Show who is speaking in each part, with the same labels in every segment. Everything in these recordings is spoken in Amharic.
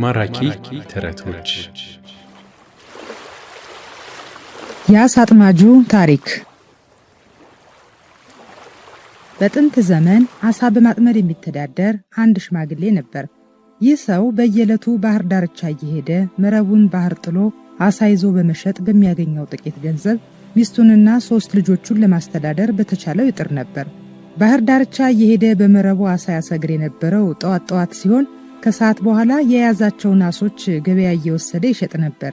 Speaker 1: ማራኪ ተረቶች።
Speaker 2: የዓሣ አጥማጁ ታሪክ። በጥንት ዘመን ዓሣ በማጥመድ የሚተዳደር አንድ ሽማግሌ ነበር። ይህ ሰው በየዕለቱ ባህር ዳርቻ እየሄደ መረቡን ባህር ጥሎ ዓሣ ይዞ በመሸጥ በሚያገኘው ጥቂት ገንዘብ ሚስቱንና 3 ልጆቹን ለማስተዳደር በተቻለው ይጥር ነበር። ባህር ዳርቻ እየሄደ በመረቡ ዓሣ ያሰግር የነበረው ጠዋት ጠዋት ሲሆን ከሰዓት በኋላ የያዛቸውን ዓሦች ገበያ እየወሰደ ይሸጥ ነበር።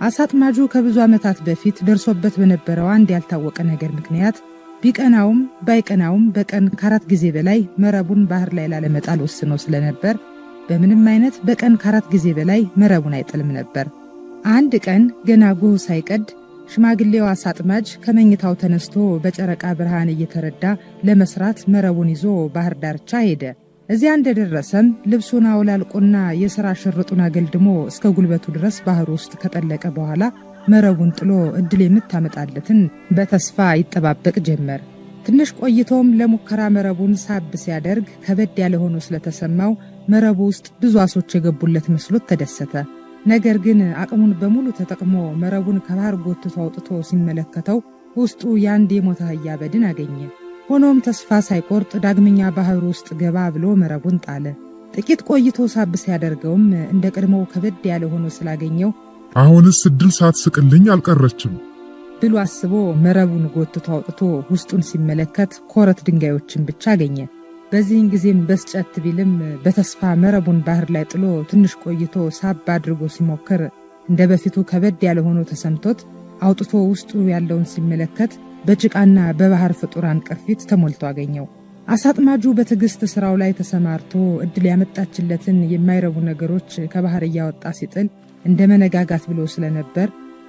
Speaker 2: ዓሣ አጥማጁ ከብዙ ዓመታት በፊት ደርሶበት በነበረው አንድ ያልታወቀ ነገር ምክንያት ቢቀናውም ባይቀናውም በቀን ከ4 ጊዜ በላይ መረቡን ባህር ላይ ላለመጣል ወስኖ ስለነበር በምንም አይነት በቀን ከ4 ጊዜ በላይ መረቡን አይጥልም ነበር። አንድ ቀን ገና ጎህ ሳይቀድ ሽማግሌው ዓሣ አጥማጅ ከመኝታው ተነስቶ በጨረቃ ብርሃን እየተረዳ ለመስራት መረቡን ይዞ ባህር ዳርቻ ሄደ። እዚያ እንደደረሰም ልብሱን አውላልቆና የሥራ ሽርጡን አገልድሞ እስከ ጉልበቱ ድረስ ባህር ውስጥ ከጠለቀ በኋላ መረቡን ጥሎ እድል የምታመጣለትን በተስፋ ይጠባበቅ ጀመር። ትንሽ ቆይቶም ለሙከራ መረቡን ሳብ ሲያደርግ ከበድ ያለ ሆኖ ስለተሰማው መረቡ ውስጥ ብዙ ዓሦች የገቡለት መስሎት ተደሰተ። ነገር ግን አቅሙን በሙሉ ተጠቅሞ መረቡን ከባህር ጎትቶ አውጥቶ ሲመለከተው ውስጡ የአንድ የሞተ አህያ በድን አገኘ። ሆኖም ተስፋ ሳይቆርጥ ዳግመኛ ባህር ውስጥ ገባ ብሎ መረቡን ጣለ። ጥቂት ቆይቶ ሳብ ሲያደርገውም እንደ ቀድሞው ከበድ ያለ ሆኖ ስላገኘው
Speaker 3: አሁንስ እድል ሳትስቅልኝ አልቀረችም
Speaker 2: ብሎ አስቦ መረቡን ጎትቶ አውጥቶ ውስጡን ሲመለከት ኮረት ድንጋዮችን ብቻ አገኘ። በዚህን ጊዜም በስጨት ቢልም በተስፋ መረቡን ባህር ላይ ጥሎ ትንሽ ቆይቶ ሳብ አድርጎ ሲሞክር እንደ በፊቱ ከበድ ያለ ሆኖ ተሰምቶት አውጥቶ ውስጡ ያለውን ሲመለከት በጭቃና በባህር ፍጡራን ቅርፊት ተሞልቶ አገኘው። ዓሣ አጥማጁ በትዕግስት ስራው ላይ ተሰማርቶ እድል ያመጣችለትን የማይረቡ ነገሮች ከባህር እያወጣ ሲጥል እንደ መነጋጋት ብሎ ስለነበር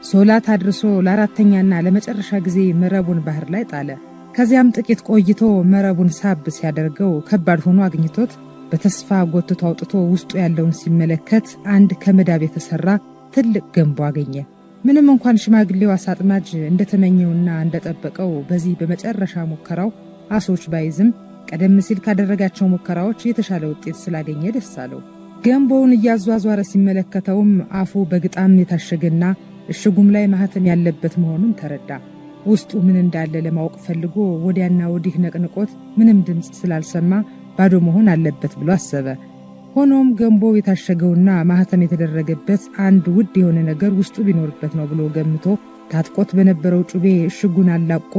Speaker 2: ሶላት አድርሶ ለአራተኛና ለመጨረሻ ጊዜ መረቡን ባህር ላይ ጣለ። ከዚያም ጥቂት ቆይቶ መረቡን ሳብ ሲያደርገው ከባድ ሆኖ አግኝቶት በተስፋ ጎትቶ አውጥቶ ውስጡ ያለውን ሲመለከት አንድ ከመዳብ የተሰራ ትልቅ ገንቦ አገኘ። ምንም እንኳን ሽማግሌው ዓሣ አጥማጅ እንደተመኘውና እንደጠበቀው በዚህ በመጨረሻ ሙከራው ዓሦች ባይዝም ቀደም ሲል ካደረጋቸው ሙከራዎች የተሻለ ውጤት ስላገኘ ደስ አለው። ገንቦውን እያዟዟረ ሲመለከተውም አፉ በግጣም የታሸገና እሽጉም ላይ ማህተም ያለበት መሆኑን ተረዳ። ውስጡ ምን እንዳለ ለማወቅ ፈልጎ ወዲያና ወዲህ ነቅንቆት ምንም ድምፅ ስላልሰማ ባዶ መሆን አለበት ብሎ አሰበ። ሆኖም ገንቦው የታሸገውና ማህተም የተደረገበት አንድ ውድ የሆነ ነገር ውስጡ ቢኖርበት ነው ብሎ ገምቶ ታጥቆት በነበረው ጩቤ እሽጉን አላቆ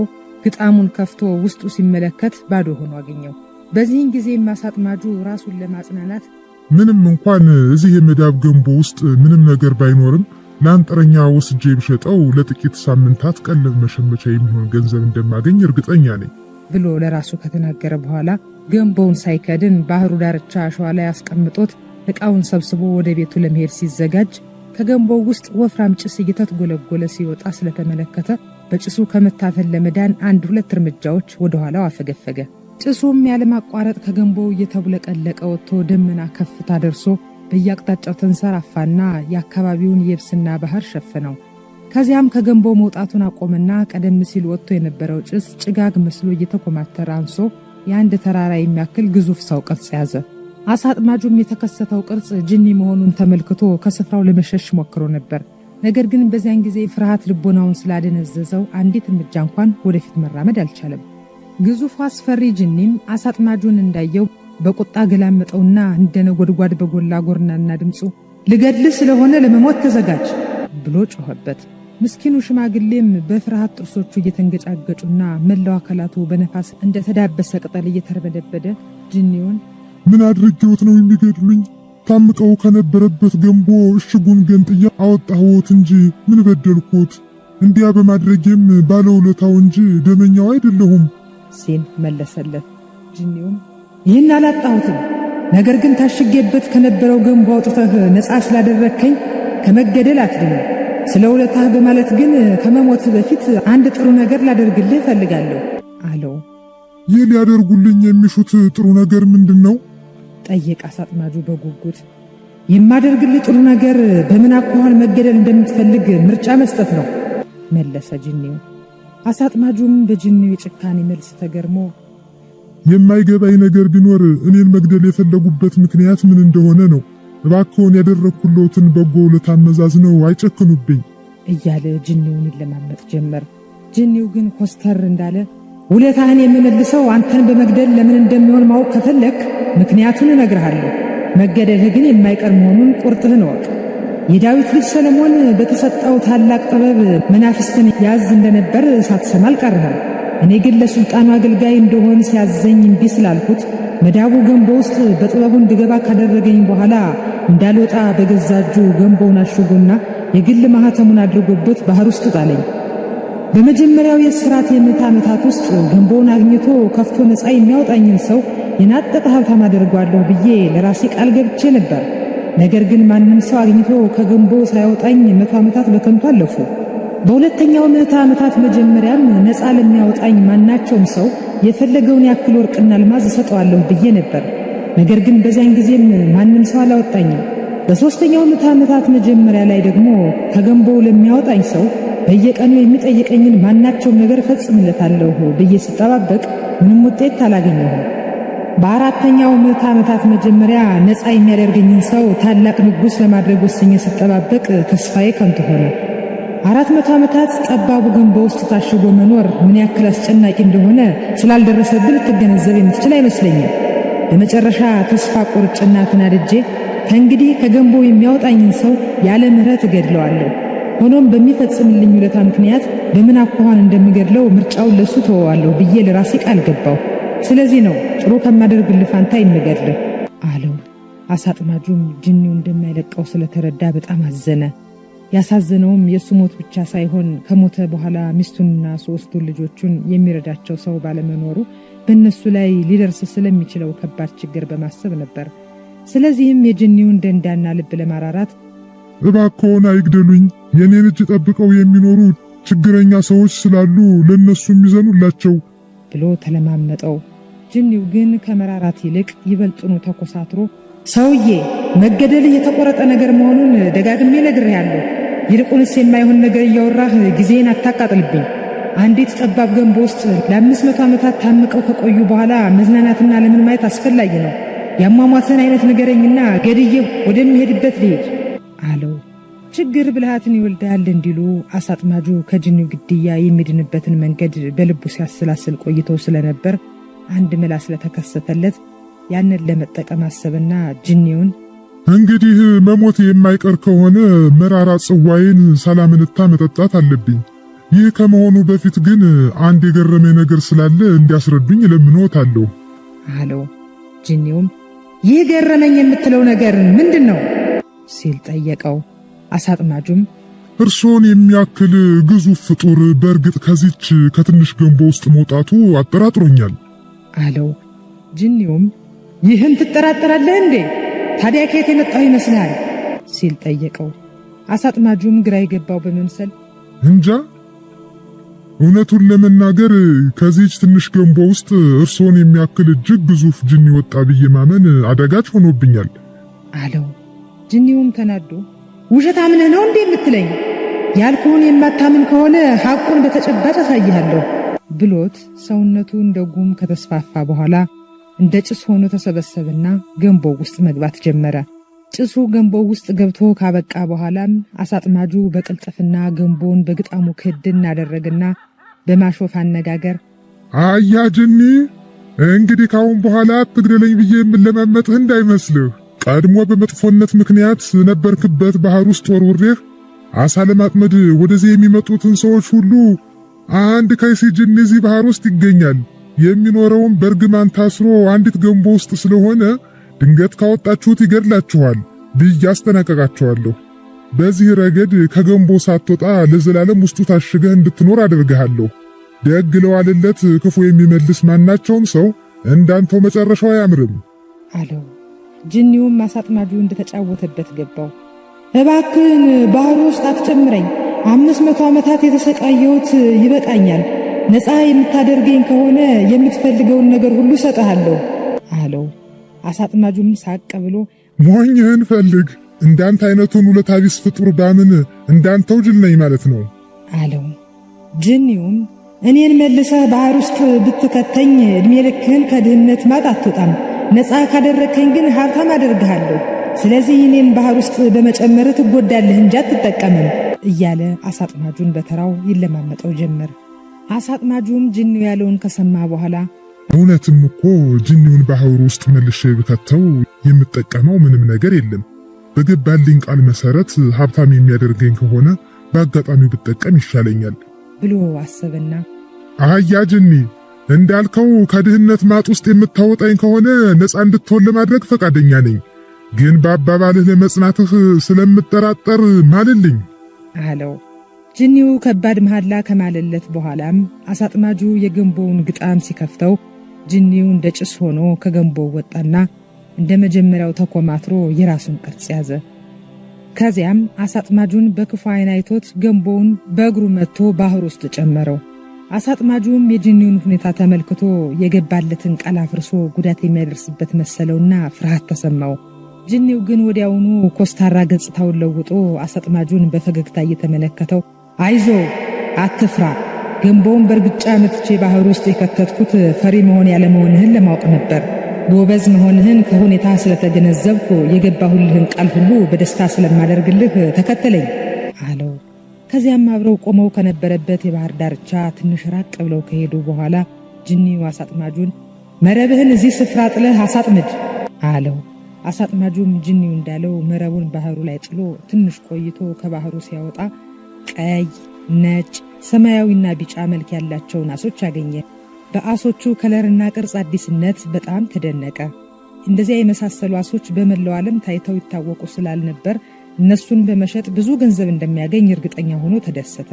Speaker 2: ግጣሙን ከፍቶ ውስጡ ሲመለከት ባዶ ሆኖ አገኘው። በዚህን ጊዜ ዓሣ አጥማጁ ራሱን ለማጽናናት
Speaker 3: ምንም እንኳን እዚህ የመዳብ ገንቦ ውስጥ ምንም ነገር ባይኖርም ለአንጥረኛ ወስጄ ብሸጠው ለጥቂት ሳምንታት ቀለብ መሸመቻ የሚሆን ገንዘብ እንደማገኝ እርግጠኛ ነኝ
Speaker 2: ብሎ ለራሱ ከተናገረ በኋላ ገንቦውን ሳይከድን ባህሩ ዳርቻ አሸዋ ላይ አስቀምጦት ዕቃውን ሰብስቦ ወደ ቤቱ ለመሄድ ሲዘጋጅ ከገንቦው ውስጥ ወፍራም ጭስ እየተትጎለጎለ ሲወጣ ስለተመለከተ በጭሱ ከመታፈን ለመዳን 1-2 እርምጃዎች ወደ ኋላው አፈገፈገ። ጭሱም ያለማቋረጥ ከገንቦው እየተቡለቀለቀ ወጥቶ ደመና ከፍታ ደርሶ በየአቅጣጫው ተንሰራፋና የአካባቢውን የብስና ባህር ሸፈነው። ከዚያም ከገንቦው መውጣቱን አቆመና ቀደም ሲል ወጥቶ የነበረው ጭስ ጭጋግ መስሎ እየተኮማተረ አንሶ የአንድ ተራራ የሚያክል ግዙፍ ሰው ቅርጽ ያዘ። ዓሣ አጥማጁም የተከሰተው ቅርጽ ጅኒ መሆኑን ተመልክቶ ከስፍራው ለመሸሽ ሞክሮ ነበር። ነገር ግን በዚያን ጊዜ ፍርሃት ልቦናውን ስላደነዘዘው አንዲት እርምጃ እንኳን ወደፊት መራመድ አልቻለም። ግዙፉ አስፈሪ ጅኒም ዓሣ አጥማጁን እንዳየው በቁጣ ገላመጠውና እንደ ነጎድጓድ በጎላ ጎርናና ድምፁ ልገድልህ ስለሆነ ለመሞት ተዘጋጅ ብሎ ጮኸበት። ምስኪኑ ሽማግሌም በፍርሃት ጥርሶቹ እየተንገጫገጩና መላው አካላቱ በነፋስ እንደተዳበሰ ቅጠል እየተርበደበደ ጅኒውን
Speaker 3: ምን አድርጌዎት ነው የሚገድሉኝ? ታምቀው ከነበረበት ገንቦ እሽጉን ገንጥያ አወጣሁት እንጂ ምን በደልኩት? እንዲያ በማድረጌም ባለውለታው እንጂ ደመኛው አይደለሁም
Speaker 2: ሲል መለሰለት። ጅኒውም ይህን አላጣሁትም፣ ነገር ግን ታሽጌበት ከነበረው ገንቦ አውጥተህ ነፃ ስላደረግከኝ ከመገደል አትድንም። ስለ ውለታህ በማለት ግን ከመሞት በፊት አንድ ጥሩ ነገር ላደርግልህ እፈልጋለሁ አለው።
Speaker 3: ይህ ሊያደርጉልኝ የሚሹት ጥሩ ነገር ምንድን ነው?
Speaker 2: ጠየቀ ዓሣ አጥማጁ በጉጉት። የማደርግልህ ጥሩ ነገር በምን አኳኋን መገደል እንደምትፈልግ ምርጫ መስጠት ነው መለሰ ጅኒው። ዓሣ አጥማጁም በጅኒው የጭካኔ መልስ ተገርሞ
Speaker 3: የማይገባኝ ነገር ቢኖር እኔን መግደል የፈለጉበት ምክንያት ምን እንደሆነ ነው። እባክዎን ያደረግኩልዎትን በጎ ውለታ አመዛዝነው አይጨክኑብኝ
Speaker 2: እያለ ጅኒውን ይለማመጥ ጀመር። ጅኒው ግን ኮስተር እንዳለ ውለታህን የምመልሰው አንተን በመግደል ለምን እንደሚሆን ማወቅ ከፈለክ ምክንያቱን እነግርሃለሁ። መገደልህ ግን የማይቀር መሆኑን ቁርጥህን እወቅ። የዳዊት ልጅ ሰለሞን በተሰጠው ታላቅ ጥበብ መናፍስትን ያዝ እንደነበር ሳትሰማ አልቀርህም። እኔ ግን ለሱልጣኑ አገልጋይ እንደሆን ሲያዘኝ እምቢ ስላልኩት መዳቡ ገንቦ ውስጥ በጥበቡ እንድገባ ካደረገኝ በኋላ እንዳልወጣ በገዛ እጁ ገንቦውን አሽጎና የግል ማኅተሙን አድርጎበት ባህር ውስጥ ጣለኝ። በመጀመሪያው የእስራት የምዕተ ዓመታት ውስጥ ገንቦውን አግኝቶ ከፍቶ ነፃ የሚያወጣኝን ሰው የናጠጠ ሀብታም አደርገዋለሁ ብዬ ለራሴ ቃል ገብቼ ነበር። ነገር ግን ማንም ሰው አግኝቶ ከገንቦ ሳያወጣኝ 100 ዓመታት በከንቱ አለፉ። በሁለተኛው ምዕተ ዓመታት መጀመሪያም ነፃ ለሚያወጣኝ ማናቸውም ሰው የፈለገውን ያክል ወርቅና አልማዝ እሰጠዋለሁ ብዬ ነበር። ነገር ግን በዚያን ጊዜም ማንም ሰው አላወጣኝም። በሦስተኛው ምዕተ ዓመታት መጀመሪያ ላይ ደግሞ ከገንቦው ለሚያወጣኝ ሰው በየቀኑ የሚጠይቀኝን ማናቸውም ነገር እፈጽምለታለሁ ብዬ ስጠባበቅ ምንም ውጤት አላገኘሁም። በአራተኛው ምዕተ ዓመታት መጀመሪያ ነፃ የሚያደርገኝን ሰው ታላቅ ንጉሥ ለማድረግ ወስኜ ስጠባበቅ ተስፋዬ ከንቱ ሆነ። 400 ዓመታት ጠባቡ ገንቦ ውስጥ ታሽጎ መኖር ምን ያክል አስጨናቂ እንደሆነ ስላልደረሰብን ልትገነዘብ የምትችል አይመስለኝም። በመጨረሻ ተስፋ ቆርጬና ተናድጄ ከእንግዲህ ከገንቦ የሚያወጣኝን ሰው ያለ ምሕረት እገድለዋለሁ። ሆኖም በሚፈጽምልኝ ውለታ ምክንያት በምን አኳኋን እንደምገድለው ምርጫውን ለሱ ተወዋለሁ ብዬ ለራሴ ቃል ገባሁ። ስለዚህ ነው ጥሩ ከማደርግልህ ፋንታ የምገድልህ አለው። አሳ አጥማጁም ጅኒው እንደማይለቀው ስለተረዳ በጣም አዘነ። ያሳዘነውም የእሱ ሞት ብቻ ሳይሆን ከሞተ በኋላ ሚስቱንና 3ቱን ልጆቹን የሚረዳቸው ሰው ባለመኖሩ በእነሱ ላይ ሊደርስ ስለሚችለው ከባድ ችግር በማሰብ ነበር። ስለዚህም የጅኒውን ደንዳና ልብ ለማራራት
Speaker 3: እባክዎን አይግደሉኝ፣ የኔን እጅ ጠብቀው የሚኖሩ ችግረኛ ሰዎች ስላሉ ለነሱም ይዘኑላቸው
Speaker 2: ብሎ ተለማመጠው። ጅኒው ግን ከመራራት ይልቅ ይበልጥኑ ተኮሳትሮ ሰውዬ መገደልህ የተቆረጠ ነገር መሆኑን ደጋግሜ ነግሬሃለሁ። ይልቁንስ የማይሆን ነገር እያወራህ ጊዜን አታቃጥልብኝ። አንዲት ጠባብ ገንቦ ውስጥ ለ500 ዓመታት ታምቀው ከቆዩ በኋላ መዝናናትና ለምን ማየት አስፈላጊ ነው? ያሟሟትህን አይነት ንገረኝና ገድዬ ወደሚሄድበት ልሄድ አለው። ችግር ብልሃትን ይወልዳል እንዲሉ አሳ አጥማጁ ከጅኒው ግድያ የሚድንበትን መንገድ በልቡ ሲያሰላስል ቆይቶ ስለነበር አንድ መላ ስለተከሰተለት ያንን ለመጠቀም አሰበና ጅኒውን
Speaker 3: እንግዲህ መሞት የማይቀር ከሆነ መራራ ጽዋዬን ሳላመነታ መጠጣት አለብኝ። ይህ ከመሆኑ በፊት ግን አንድ የገረመኝ ነገር ስላለ እንዲያስረዱኝ እለምንዎታለሁ
Speaker 2: አለው። ጅኒውም ይህ ገረመኝ የምትለው ነገር ምንድን ነው ሲል ጠየቀው። አሳ አጥማጁም
Speaker 3: እርሶን የሚያክል ግዙፍ ፍጡር በእርግጥ ከዚች ከትንሽ ገንቦ ውስጥ መውጣቱ አጠራጥሮኛል
Speaker 2: አለው። ጅኒውም ይህን ትጠራጠራለህ እንዴ? ታዲያ ከየት የመጣሁ ይመስልሃል? ሲል ጠየቀው። አሳ አጥማጁም ግራ የገባው በመምሰል
Speaker 3: እንጃ፣ እውነቱን ለመናገር ከዚች ትንሽ ገንቦ ውስጥ እርሶን የሚያክል እጅግ ግዙፍ ጅኒ ወጣ ብዬ ማመን አዳጋች ሆኖብኛል
Speaker 2: አለው። ጅኒውም ተናዶ ውሸት አምነህ ነው እንዴ የምትለኝ? ያልኩህን የማታምን ከሆነ ሐቁን በተጨባጭ አሳይሃለሁ ብሎት ሰውነቱ እንደ ጉም ከተስፋፋ በኋላ እንደ ጭስ ሆኖ ተሰበሰበና ገንቦው ውስጥ መግባት ጀመረ። ጭሱ ገንቦው ውስጥ ገብቶ ካበቃ በኋላም አሳ አጥማጁ በቅልጥፍና ገንቦውን በግጣሙ ክድን አደረገና በማሾፍ አነጋገር
Speaker 3: አያ ጅኒ፣ እንግዲህ ካሁን በኋላ አትግደለኝ ብዬ የምለማመጥህ እንዳይመስልህ። ቀድሞ በመጥፎነት ምክንያት ነበርክበት ባህር ውስጥ ወርውሬህ አሳ ለማጥመድ ወደዚህ የሚመጡትን ሰዎች ሁሉ አንድ ከይሲ ጅኒ እዚህ ባህር ውስጥ ይገኛል፣ የሚኖረውም በእርግማን ታስሮ አንዲት ገንቦ ውስጥ ስለሆነ ድንገት ካወጣችሁት ይገድላችኋል ብዬ አስጠነቀቃቸዋለሁ። በዚህ ረገድ ከገንቦ ሳትወጣ ለዘላለም ውስጡ ታሽገህ እንድትኖር አደርግሃለሁ። ደግ ለዋለለት ክፉ የሚመልስ ማናቸውም ሰው እንዳንተው መጨረሻው አያምርም
Speaker 2: አለው። ጅኒውም አሳ አጥማጁ እንደተጫወተበት ገባው። እባክህን ባህሩ ውስጥ አትጨምረኝ፣ 500 ዓመታት የተሰቃየሁት ይበቃኛል። ነፃ የምታደርገኝ ከሆነ የምትፈልገውን ነገር ሁሉ እሰጥሃለሁ አለው። አሳ አጥማጁም ሳቅ ብሎ
Speaker 3: ሞኝህን ፈልግ፣ እንዳንተ አይነቱን ውለታ ቢስ ፍጡር ባምን እንዳንተው ጅል ነኝ ማለት ነው
Speaker 2: አለው። ጅኒውም እኔን መልሰህ ባህር ውስጥ ብትከተኝ እድሜ ልክህን ከድህነት ማጥ አትወጣም፣ ነፃ ካደረግከኝ ግን ሀብታም አደርግሃለሁ። ስለዚህ እኔን ባህር ውስጥ በመጨመር ትጎዳለህ እንጂ አትጠቀምም እያለ አሳ አጥማጁን በተራው ይለማመጠው ጀመር። አሳ አጥማጁም ጅኒው ያለውን ከሰማ በኋላ
Speaker 3: እውነትም እኮ ጅኒውን ባህር ውስጥ መልሼ ብከተው የምጠቀመው ምንም ነገር የለም። በገባልኝ ቃል መሰረት ሀብታም የሚያደርገኝ ከሆነ በአጋጣሚው ብጠቀም ይሻለኛል
Speaker 2: ብሎ አሰበና
Speaker 3: አያ ጅኒ፣ እንዳልከው ከድህነት ማጥ ውስጥ የምታወጣኝ ከሆነ ነፃ እንድትሆን ለማድረግ ፈቃደኛ ነኝ። ግን በአባባልህ ለመጽናትህ ስለምጠራጠር ማልልኝ
Speaker 2: አለው። ጅኒው ከባድ መሐላ ከማለለት በኋላም አሳጥማጁ የገንቦውን ግጣም ሲከፍተው ጅኒው እንደ ጭስ ሆኖ ከገንቦው ወጣና እንደ መጀመሪያው ተኮማትሮ የራሱን ቅርጽ ያዘ። ከዚያም አሳጥማጁን በክፉ ዓይን አይቶት ገንቦውን በእግሩ መጥቶ ባህር ውስጥ ጨመረው። አሳጥማጁም የጅኒውን ሁኔታ ተመልክቶ የገባለትን ቃል አፍርሶ ጉዳት የሚያደርስበት መሰለውና ፍርሃት ተሰማው። ጅኒው ግን ወዲያውኑ ኮስታራ ገጽታውን ለውጦ አሳጥማጁን በፈገግታ እየተመለከተው አይዞ አትፍራ፣ ገንቦውን በእርግጫ መትቼ ባህር ውስጥ የከተትኩት ፈሪ መሆን ያለመሆንህን ለማወቅ ነበር። ጎበዝ መሆንህን ከሁኔታ ስለተገነዘብኩ የገባሁልህን ቃል ሁሉ በደስታ ስለማደርግልህ ተከተለኝ አለው። ከዚያም አብረው ቆመው ከነበረበት የባህር ዳርቻ ትንሽ ራቅ ብለው ከሄዱ በኋላ ጅኒው አሳጥማጁን መረብህን እዚህ ስፍራ ጥለህ አሳጥምድ አለው። አሳጥማጁም ጅኒው እንዳለው መረቡን ባህሩ ላይ ጥሎ ትንሽ ቆይቶ ከባህሩ ሲያወጣ ቀይ፣ ነጭ፣ ሰማያዊና ቢጫ መልክ ያላቸውን አሶች አገኘ። በአሶቹ color ና ቅርጽ አዲስነት በጣም ተደነቀ። እንደዚያ የመሳሰሉ አሶች በመላው ዓለም ታይተው ይታወቁ ስላልነበር እነሱን በመሸጥ ብዙ ገንዘብ እንደሚያገኝ እርግጠኛ ሆኖ ተደሰተ።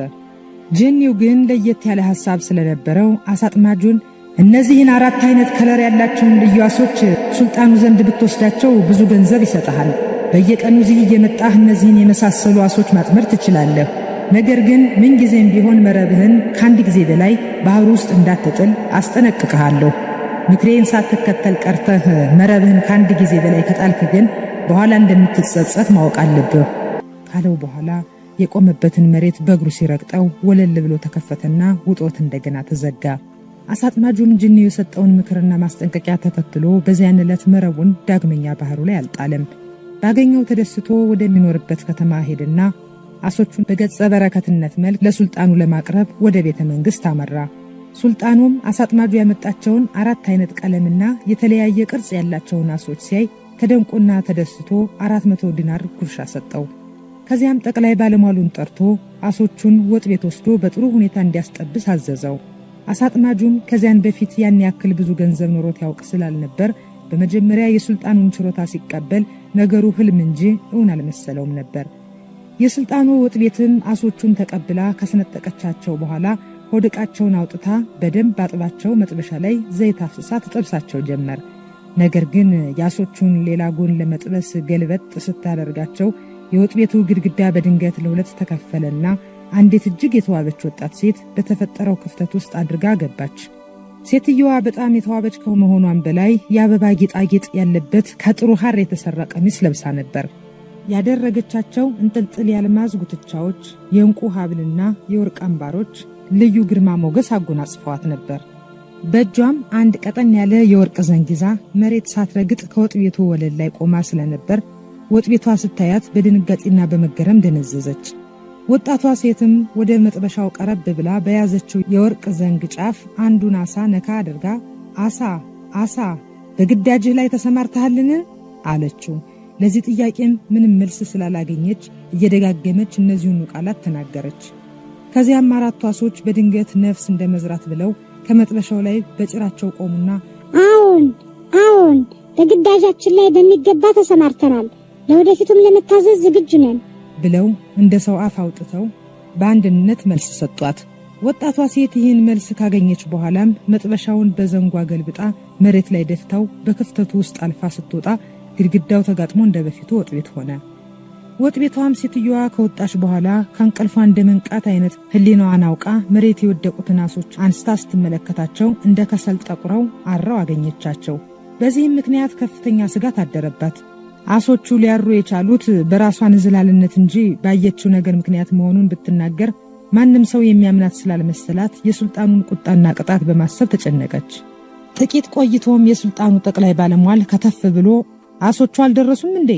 Speaker 2: ጅኒው ግን ለየት ያለ ሐሳብ ስለነበረው አሳጥማጁን እነዚህን አራት አይነት color ያላቸውን ልዩ አሶች ሱልጣኑ ዘንድ ብትወስዳቸው ብዙ ገንዘብ ይሰጥሃል። በየቀኑ እዚህ እየመጣህ እነዚህን የመሳሰሉ አሶች ማጥመድ ትችላለህ። ነገር ግን ምንጊዜም ቢሆን መረብህን ከአንድ ጊዜ በላይ ባህር ውስጥ እንዳትጥል አስጠነቅቅሃለሁ። ምክሬን ሳትከተል ቀርተህ መረብህን ከአንድ ጊዜ በላይ ከጣልክ ግን በኋላ እንደምትጸጸት ማወቅ አለብህ ካለው በኋላ የቆመበትን መሬት በእግሩ ሲረግጠው ወለል ብሎ ተከፈተና ውጦት እንደገና ተዘጋ። አሳጥማጁም ጅኒው የሰጠውን ምክርና ማስጠንቀቂያ ተከትሎ በዚያን ዕለት መረቡን ዳግመኛ ባህሩ ላይ አልጣለም። ባገኘው ተደስቶ ወደሚኖርበት ከተማ ሄደና አሶቹን በገጸ በረከትነት መልክ ለሱልጣኑ ለማቅረብ ወደ ቤተ መንግሥት አመራ። ሱልጣኑም አሳጥማጁ ያመጣቸውን አራት አይነት ቀለምና የተለያየ ቅርጽ ያላቸውን አሶች ሲያይ ተደንቆና ተደስቶ 400 ዲናር ጉርሻ ሰጠው። ከዚያም ጠቅላይ ባለሟሉን ጠርቶ አሶቹን ወጥ ቤት ወስዶ በጥሩ ሁኔታ እንዲያስጠብስ አዘዘው። አሳጥማጁም ከዚያን በፊት ያን ያክል ብዙ ገንዘብ ኖሮት ያውቅ ስላልነበር በመጀመሪያ የሱልጣኑን ችሮታ ሲቀበል ነገሩ ህልም እንጂ እውን አልመሰለውም ነበር። የሱልጣኑ ወጥ ቤትም አሶቹን ተቀብላ ከሰነጠቀቻቸው በኋላ ሆድቃቸውን አውጥታ በደንብ አጥባቸው መጥበሻ ላይ ዘይት አፍስሳ ትጠብሳቸው ጀመር። ነገር ግን የአሶቹን ሌላ ጎን ለመጥበስ ገልበጥ ስታደርጋቸው የወጥ ቤቱ ግድግዳ በድንገት ለሁለት ተከፈለና አንዲት እጅግ የተዋበች ወጣት ሴት በተፈጠረው ክፍተት ውስጥ አድርጋ ገባች። ሴትየዋ በጣም የተዋበች ከመሆኗም በላይ የአበባ ጌጣጌጥ ያለበት ከጥሩ ሐር የተሰራ ቀሚስ ለብሳ ነበር። ያደረገቻቸው እንጥልጥል የአልማዝ ጉትቻዎች፣ የዕንቁ ሐብልና የወርቅ አምባሮች ልዩ ግርማ ሞገስ አጎናጽፈዋት ነበር። በእጇም አንድ ቀጠን ያለ የወርቅ ዘንግ ይዛ መሬት ሳትረግጥ ከወጥ ቤቱ ወለል ላይ ቆማ ስለነበር ወጥ ቤቷ ስታያት በድንጋጤና በመገረም ደነዘዘች። ወጣቷ ሴትም ወደ መጥበሻው ቀረብ ብላ በያዘችው የወርቅ ዘንግ ጫፍ አንዱን አሳ ነካ አድርጋ አሳ አሳ በግዳጅህ ላይ ተሰማርተሃልን? አለችው። ለዚህ ጥያቄም ምንም መልስ ስላላገኘች እየደጋገመች እነዚሁኑ ቃላት ተናገረች። ከዚያም አራቱ አሶች በድንገት ነፍስ እንደ መዝራት ብለው ከመጥበሻው ላይ በጭራቸው ቆሙና
Speaker 4: አዎን አዎን፣ በግዳጃችን ላይ በሚገባ ተሰማርተናል፣ ለወደፊቱም ለመታዘዝ ዝግጁ ነን
Speaker 2: ብለው እንደ ሰው አፍ አውጥተው በአንድነት መልስ ሰጧት። ወጣቷ ሴት ይህን መልስ ካገኘች በኋላም መጥበሻውን በዘንጓ ገልብጣ መሬት ላይ ደፍታው በክፍተቱ ውስጥ አልፋ ስትወጣ ግድግዳው ተጋጥሞ እንደ በፊቱ ወጥ ቤት ሆነ። ወጥ ቤቷም ሴትዮዋ ከወጣች በኋላ ከእንቅልፏ እንደ መንቃት አይነት ሕሊናዋን አውቃ መሬት የወደቁትን አሶች አንስታ ስትመለከታቸው እንደ ከሰል ጠቁረው አረው አገኘቻቸው። በዚህም ምክንያት ከፍተኛ ስጋት አደረባት። አሶቹ ሊያሩ የቻሉት በራሷ እንዝላልነት እንጂ ባየችው ነገር ምክንያት መሆኑን ብትናገር ማንም ሰው የሚያምናት ስላልመሰላት የሱልጣኑን ቁጣና ቅጣት በማሰብ ተጨነቀች። ጥቂት ቆይቶም የሱልጣኑ ጠቅላይ ባለሟል ከተፍ ብሎ አሶቹ አልደረሱም እንዴ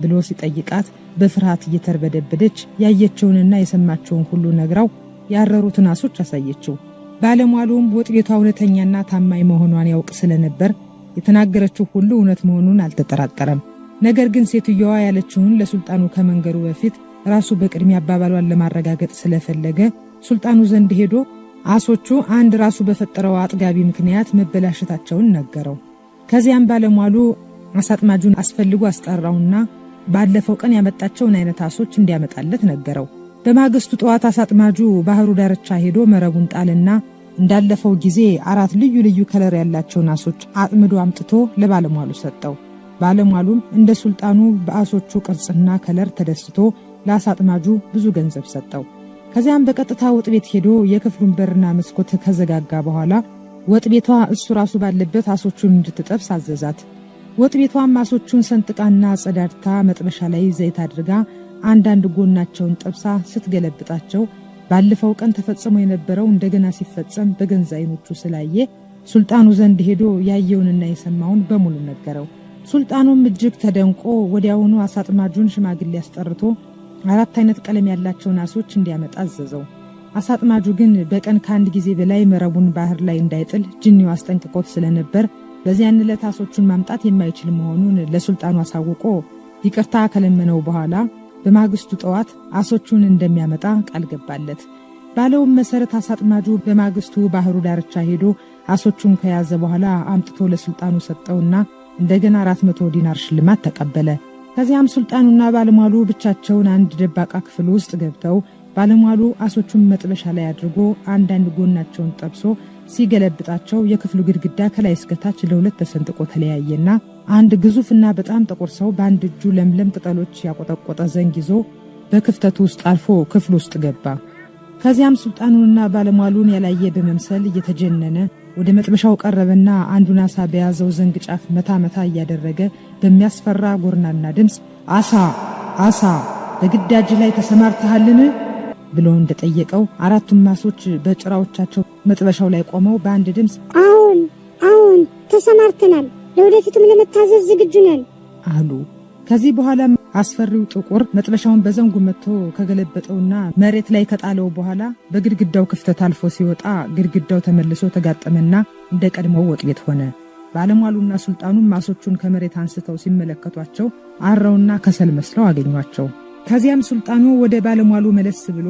Speaker 2: ብሎ ሲጠይቃት በፍርሃት እየተርበደበደች ያየችውንና የሰማችውን ሁሉ ነግራው ያረሩትን አሶች አሳየችው። ባለሟሉም ወጥ ቤቷ እውነተኛና ታማኝ መሆኗን ያውቅ ስለነበር የተናገረችው ሁሉ እውነት መሆኑን አልተጠራጠረም። ነገር ግን ሴትየዋ ያለችውን ለሱልጣኑ ከመንገሩ በፊት ራሱ በቅድሚያ አባባሏን ለማረጋገጥ ስለፈለገ ሱልጣኑ ዘንድ ሄዶ አሶቹ አንድ ራሱ በፈጠረው አጥጋቢ ምክንያት መበላሸታቸውን ነገረው። ከዚያም ባለሟሉ አሳጥማጁን አስፈልጎ አስጠራውና ባለፈው ቀን ያመጣቸውን አይነት አሶች እንዲያመጣለት ነገረው። በማግስቱ ጠዋት አሳጥማጁ ባህሩ ዳርቻ ሄዶ መረቡን ጣልና እንዳለፈው ጊዜ አራት ልዩ ልዩ color ያላቸውን አሶች አጥምዶ አምጥቶ ለባለሟሉ ሰጠው። ባለሟሉም እንደ ሱልጣኑ በአሶቹ ቅርጽና color ተደስቶ ለአሳጥማጁ ብዙ ገንዘብ ሰጠው። ከዚያም በቀጥታ ወጥ ቤት ሄዶ የክፍሉን በርና መስኮት ከዘጋጋ በኋላ ወጥ ቤቷ እሱ ራሱ ባለበት አሶቹን እንድትጠብስ አዘዛት። ወጥ ቤቷም አሶቹን ሰንጥቃና ጸዳድታ መጥበሻ ላይ ዘይት አድርጋ አንዳንድ ጎናቸውን ጠብሳ ስትገለብጣቸው ባለፈው ቀን ተፈጽሞ የነበረው እንደገና ሲፈጸም በገንዛ ዓይኖቹ ስላየ ሱልጣኑ ዘንድ ሄዶ ያየውንና የሰማውን በሙሉ ነገረው። ሱልጣኑም እጅግ ተደንቆ ወዲያውኑ አሳጥማጁን ሽማግሌ አስጠርቶ አራት አይነት ቀለም ያላቸውን አሶች እንዲያመጣ አዘዘው። አሳጥማጁ ግን በቀን ከአንድ ጊዜ በላይ መረቡን ባህር ላይ እንዳይጥል ጅኒው አስጠንቅቆት ስለነበር በዚያን ዕለት አሶቹን ማምጣት የማይችል መሆኑን ለሱልጣኑ አሳውቆ ይቅርታ ከለመነው በኋላ በማግስቱ ጠዋት አሶቹን እንደሚያመጣ ቃል ገባለት። ባለውም መሰረት አሳጥማጁ በማግስቱ ባህሩ ዳርቻ ሄዶ አሶቹን ከያዘ በኋላ አምጥቶ ለሱልጣኑ ሰጠውና እንደገና 400 ዲናር ሽልማት ተቀበለ። ከዚያም ሱልጣኑና ባለሟሉ ብቻቸውን አንድ ደባቃ ክፍል ውስጥ ገብተው ባለሟሉ አሶቹን መጥበሻ ላይ አድርጎ አንዳንድ ጎናቸውን ጠብሶ ሲገለብጣቸው የክፍሉ ግድግዳ ከላይ እስከታች ለሁለት ተሰንጥቆ ተለያየና አንድ ግዙፍና በጣም ጥቁር ሰው በአንድ እጁ ለምለም ቅጠሎች ያቆጠቆጠ ዘንግ ይዞ በክፍተቱ ውስጥ አልፎ ክፍሉ ውስጥ ገባ። ከዚያም ሱልጣኑንና ባለሟሉን ያላየ በመምሰል እየተጀነነ ወደ መጥበሻው ቀረበና አንዱን አሳ በያዘው ዘንግ ጫፍ መታ መታ እያደረገ በሚያስፈራ ጎርናና ድምፅ አሳ አሳ በግዳጅ ላይ ተሰማርተሃልን ብሎ እንደጠየቀው አራቱም አሶች በጭራዎቻቸው መጥበሻው ላይ ቆመው በአንድ ድምፅ
Speaker 4: አዎን አዎን፣ ተሰማርተናል፣ ለወደፊቱም ለመታዘዝ ዝግጁ ነን
Speaker 2: አሉ። ከዚህ በኋላ አስፈሪው ጥቁር መጥበሻውን በዘንጉ መጥቶ ከገለበጠውና መሬት ላይ ከጣለው በኋላ በግድግዳው ክፍተት አልፎ ሲወጣ ግድግዳው ተመልሶ ተጋጠመና እንደ ቀድሞው ወጥ ቤት ሆነ። ባለሟሉና ሱልጣኑም አሶቹን ከመሬት አንስተው ሲመለከቷቸው አረውና ከሰል መስለው አገኟቸው። ከዚያም ሱልጣኑ ወደ ባለሟሉ መለስ ብሎ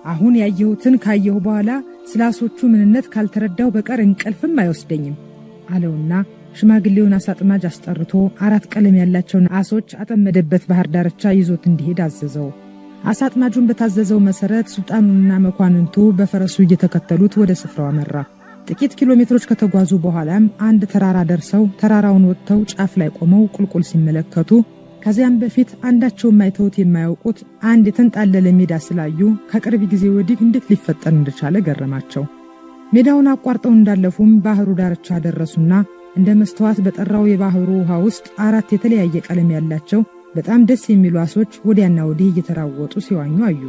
Speaker 2: አሁን ያየሁትን ካየሁ በኋላ ስለ አሶቹ ምንነት ካልተረዳው በቀር እንቅልፍም አይወስደኝም አለውና ሽማግሌውን አሳጥማጅ አስጠርቶ አራት ቀለም ያላቸውን አሶች አጠመደበት ባህር ዳርቻ ይዞት እንዲሄድ አዘዘው። አሳጥማጁን በታዘዘው መሰረት ሱልጣኑንና መኳንንቱ በፈረሱ እየተከተሉት ወደ ስፍራው አመራ። ጥቂት ኪሎ ሜትሮች ከተጓዙ በኋላም አንድ ተራራ ደርሰው ተራራውን ወጥተው ጫፍ ላይ ቆመው ቁልቁል ሲመለከቱ ከዚያም በፊት አንዳቸውም አይተውት የማያውቁት አንድ የተንጣለለ ሜዳ ስላዩ ከቅርብ ጊዜ ወዲህ እንዴት ሊፈጠር እንደቻለ ገረማቸው። ሜዳውን አቋርጠው እንዳለፉም ባህሩ ዳርቻ ደረሱና እንደ መስተዋት በጠራው የባህሩ ውሃ ውስጥ አራት የተለያየ ቀለም ያላቸው በጣም ደስ የሚሉ አሶች ወዲያና ወዲህ እየተራወጡ ሲዋኙ አዩ።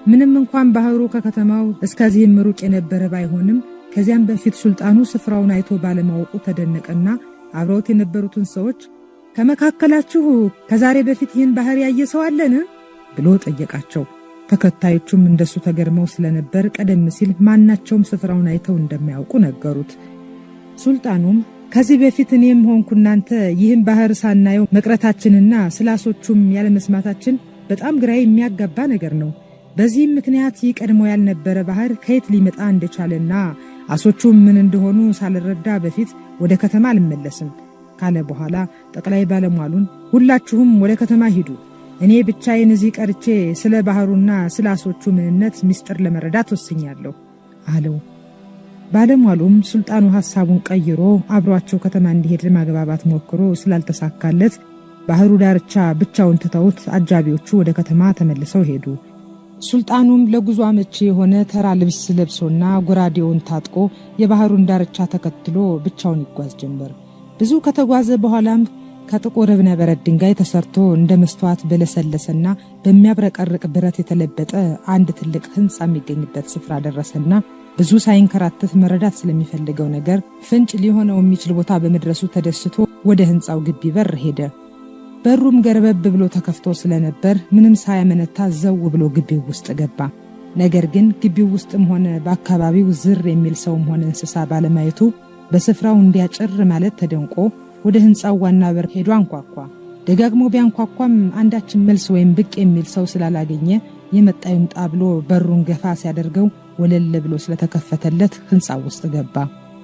Speaker 2: ምንም እንኳን ባህሩ ከከተማው እስከዚህም ሩቅ የነበረ ባይሆንም ከዚያም በፊት ሱልጣኑ ስፍራውን አይቶ ባለማወቁ ተደነቀና አብረውት የነበሩትን ሰዎች ከመካከላችሁ ከዛሬ በፊት ይህን ባህር ያየ ሰው አለን ብሎ ጠየቃቸው። ተከታዮቹም እንደሱ ተገርመው ስለነበር ቀደም ሲል ማናቸውም ስፍራውን አይተው እንደማያውቁ ነገሩት። ሱልጣኑም ከዚህ በፊት እኔም ሆንኩ እናንተ ይህን ባህር ሳናየው መቅረታችንና ስለ አሶቹም ያለመስማታችን በጣም ግራ የሚያጋባ ነገር ነው። በዚህም ምክንያት ይህ ቀድሞ ያልነበረ ባህር ከየት ሊመጣ እንደቻለና አሶቹም ምን እንደሆኑ ሳልረዳ በፊት ወደ ከተማ አልመለስም ካለ በኋላ ጠቅላይ ባለሟሉን ሁላችሁም ወደ ከተማ ሂዱ፣ እኔ ብቻዬን እዚህ ቀርቼ ስለ ባህሩና ስለ አሶቹ ምንነት ምስጢር ለመረዳት ወስኛለሁ አለው። ባለሟሉም ሱልጣኑ ሐሳቡን ቀይሮ አብሯቸው ከተማ እንዲሄድ ለማግባባት ሞክሮ ስላልተሳካለት ባህሩ ዳርቻ ብቻውን ትተውት አጃቢዎቹ ወደ ከተማ ተመልሰው ሄዱ። ሱልጣኑም ለጉዞ አመቺ የሆነ ተራ ልብስ ለብሶና ጎራዴውን ታጥቆ የባህሩን ዳርቻ ተከትሎ ብቻውን ይጓዝ ጀመር። ብዙ ከተጓዘ በኋላም ከጥቁር እብነ በረድ ድንጋይ ተሰርቶ እንደ መስተዋት በለሰለሰና በሚያብረቀርቅ ብረት የተለበጠ አንድ ትልቅ ሕንፃ የሚገኝበት ስፍራ ደረሰና ብዙ ሳይንከራተት መረዳት ስለሚፈልገው ነገር ፍንጭ ሊሆነው የሚችል ቦታ በመድረሱ ተደስቶ ወደ ሕንፃው ግቢ በር ሄደ። በሩም ገረበብ ብሎ ተከፍቶ ስለነበር ምንም ሳያመነታ ዘው ብሎ ግቢው ውስጥ ገባ። ነገር ግን ግቢው ውስጥም ሆነ በአካባቢው ዝር የሚል ሰውም ሆነ እንስሳ ባለማየቱ በስፍራው እንዲያጭር ማለት ተደንቆ ወደ ሕንፃው ዋና በር ሄዶ አንኳኳ። ደጋግሞ ቢያንኳኳም አንዳችን መልስ ወይም ብቅ የሚል ሰው ስላላገኘ የመጣ ይምጣ ብሎ በሩን ገፋ ሲያደርገው ወለል ብሎ ስለተከፈተለት ሕንፃው ውስጥ ገባ።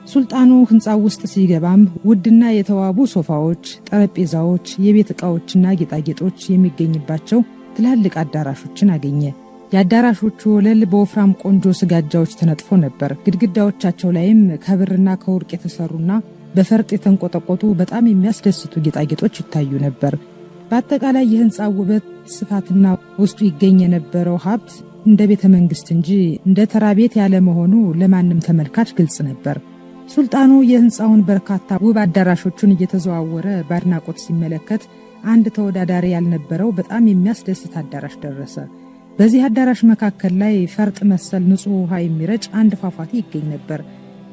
Speaker 2: ሱልጣኑ ሕንፃው ውስጥ ሲገባም ውድና የተዋቡ ሶፋዎች፣ ጠረጴዛዎች፣ የቤት ዕቃዎችና ጌጣጌጦች የሚገኝባቸው ትላልቅ አዳራሾችን አገኘ። የአዳራሾቹ ወለል በወፍራም ቆንጆ ስጋጃዎች ተነጥፎ ነበር። ግድግዳዎቻቸው ላይም ከብርና ከወርቅ የተሰሩና በፈርጥ የተንቆጠቆጡ በጣም የሚያስደስቱ ጌጣጌጦች ይታዩ ነበር። በአጠቃላይ የሕንፃው ውበት ስፋትና ውስጡ ይገኝ የነበረው ሀብት እንደ ቤተ መንግስት እንጂ እንደ ተራ ቤት ያለ መሆኑ ለማንም ተመልካች ግልጽ ነበር። ሱልጣኑ የሕንፃውን በርካታ ውብ አዳራሾቹን እየተዘዋወረ በአድናቆት ሲመለከት አንድ ተወዳዳሪ ያልነበረው በጣም የሚያስደስት አዳራሽ ደረሰ። በዚህ አዳራሽ መካከል ላይ ፈርጥ መሰል ንጹሕ ውሃ የሚረጭ አንድ ፏፏቴ ይገኝ ነበር።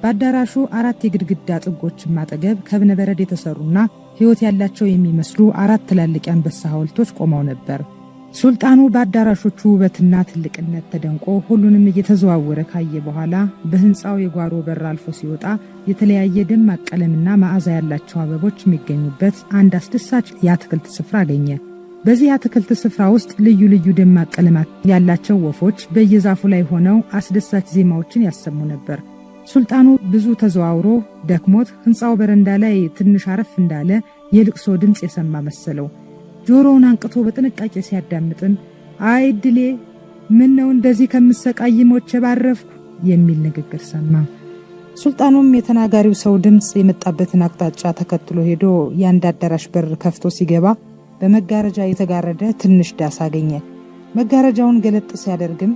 Speaker 2: በአዳራሹ አራት የግድግዳ ጥጎችም አጠገብ ከእብነበረድ የተሰሩና ሕይወት ያላቸው የሚመስሉ አራት ትላልቅ የአንበሳ ሐውልቶች ቆመው ነበር። ሱልጣኑ በአዳራሾቹ ውበትና ትልቅነት ተደንቆ ሁሉንም እየተዘዋወረ ካየ በኋላ በሕንፃው የጓሮ በር አልፎ ሲወጣ የተለያየ ደማቅ ቀለምና መዓዛ ያላቸው አበቦች የሚገኙበት አንድ አስደሳች የአትክልት ስፍራ አገኘ። በዚህ የአትክልት ስፍራ ውስጥ ልዩ ልዩ ደማቅ ቀለማት ያላቸው ወፎች በየዛፉ ላይ ሆነው አስደሳች ዜማዎችን ያሰሙ ነበር። ሱልጣኑ ብዙ ተዘዋውሮ ደክሞት ሕንፃው በረንዳ ላይ ትንሽ አረፍ እንዳለ የልቅሶ ድምፅ የሰማ መሰለው። ጆሮውን አንቅቶ በጥንቃቄ ሲያዳምጥም አይ ድሌ፣ ምን ነው እንደዚህ ከምሰቃይ ሞቼ ባረፍኩ የሚል ንግግር ሰማ። ሱልጣኑም የተናጋሪው ሰው ድምፅ የመጣበትን አቅጣጫ ተከትሎ ሄዶ የአንድ አዳራሽ በር ከፍቶ ሲገባ በመጋረጃ የተጋረደ ትንሽ ዳስ አገኘ። መጋረጃውን ገለጥ ሲያደርግም